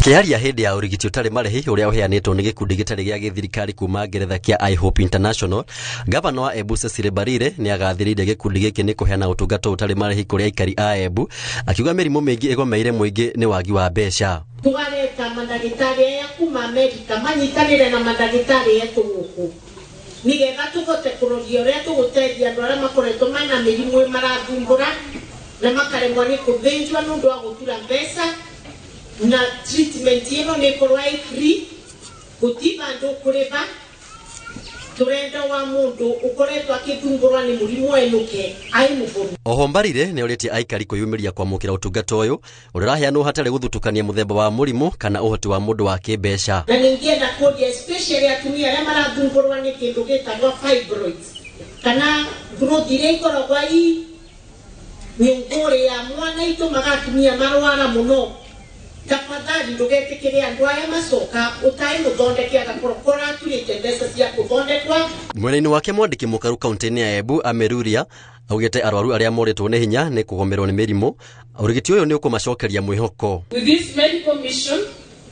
Kĩaria hĩndĩ ya ũrigiti ũtarĩ marĩhi ũrĩa ũheanĩtwo nĩ gĩkundi gĩtarĩ gĩa gĩthirikari kuma Ngeretha kĩa iHope International, gavana wa Embu Cecily Mbarire nĩ agathĩrĩirie gĩkundi gĩkĩ nĩ kũheana ũtungata ũtarĩ marĩhi kũrĩ aikari a Embu, akiuga mĩrimũ mĩingĩ ĩgomeire mũingĩ nĩ wagi wa mbeca. Tugareta mandagĩtarĩ aya kuma Amerika manyitanĩre na mandagĩtarĩ etũ gũkũ nigetha tũhote kũroria ũrĩa tũgũteithia andũ arĩa makoretwo mena mĩrimũ marathumbũra na makaremwo nĩ kũthĩnjwo nĩ ũndũ wa gũtura mbeca, na treatment ĩno nĩ ĩkorwo ĩ free, gũti vandũ kũrĩha. Tũrenda wa mũndũ ũkoretwo akĩthumbũrwa nĩ mũrimũ enũke ai mũhonu. Oho Mbarire nĩ orĩtie aikari kwĩyumĩria kwamũkĩra ũtungata ũyũ ũrĩa ũraheanwo hatarĩ gũthutũkania mũthemba wa mũrimũ kana ũhoti wa mũndũ wa kĩmbeca. Na ningĩenda kũria especially atumia arĩa marathumbũrwa nĩ kĩndũ gĩtagwo fibroids kana growth iria ikoragwo i nyũngũrĩ ya mwana itũmaga atumia marwara mũno, tafadhali ndũgetĩkĩre andũ aya macoka ũtarĩ mũthondeke agakorwo koraturĩte mbeca cia kũthondekwa. Mwena-inĩ wake, mwandĩki mũkaru kaunti-inĩ ya Embu Ameruria augĩte arwaru arĩa morĩtwo nĩ hinya nĩ kũgomerwo nĩ mĩrimũ, ũrigiti ũyũ nĩ ũkũmacokeria mwĩhoko. With this medical mission,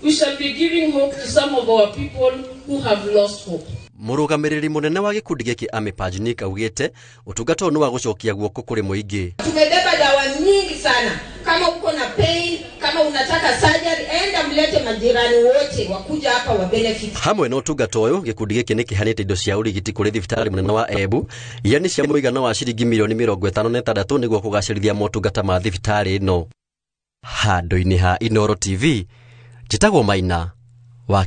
we shall be giving hope to some of our people who have lost hope. Mũrũgamĩrĩri mũnene wa gĩkundi gĩkĩ Amy Pajnik augĩte ũtungata ũyũ nĩ wa gũcokia guoko kũrĩ mũingĩ. Tumebeba dawa nyingi sana. Kama uko na pain, kama unataka surgery, enda mlete majirani wote wakuja hapa wa benefit. Hamwe na ũtungata ũyũ, gĩkundi gĩkĩ nĩ kĩheanĩte indo cia ũrigiti kũrĩ thibitarĩ mũnene wa Embu iria nĩ cia mũigana wa ciringi mirioni 56 nĩguo kũgacĩrithia motungata ma thibitarĩ ĩno. Handũ-inĩ ha Inooro TV, njĩtagwo Maina wa.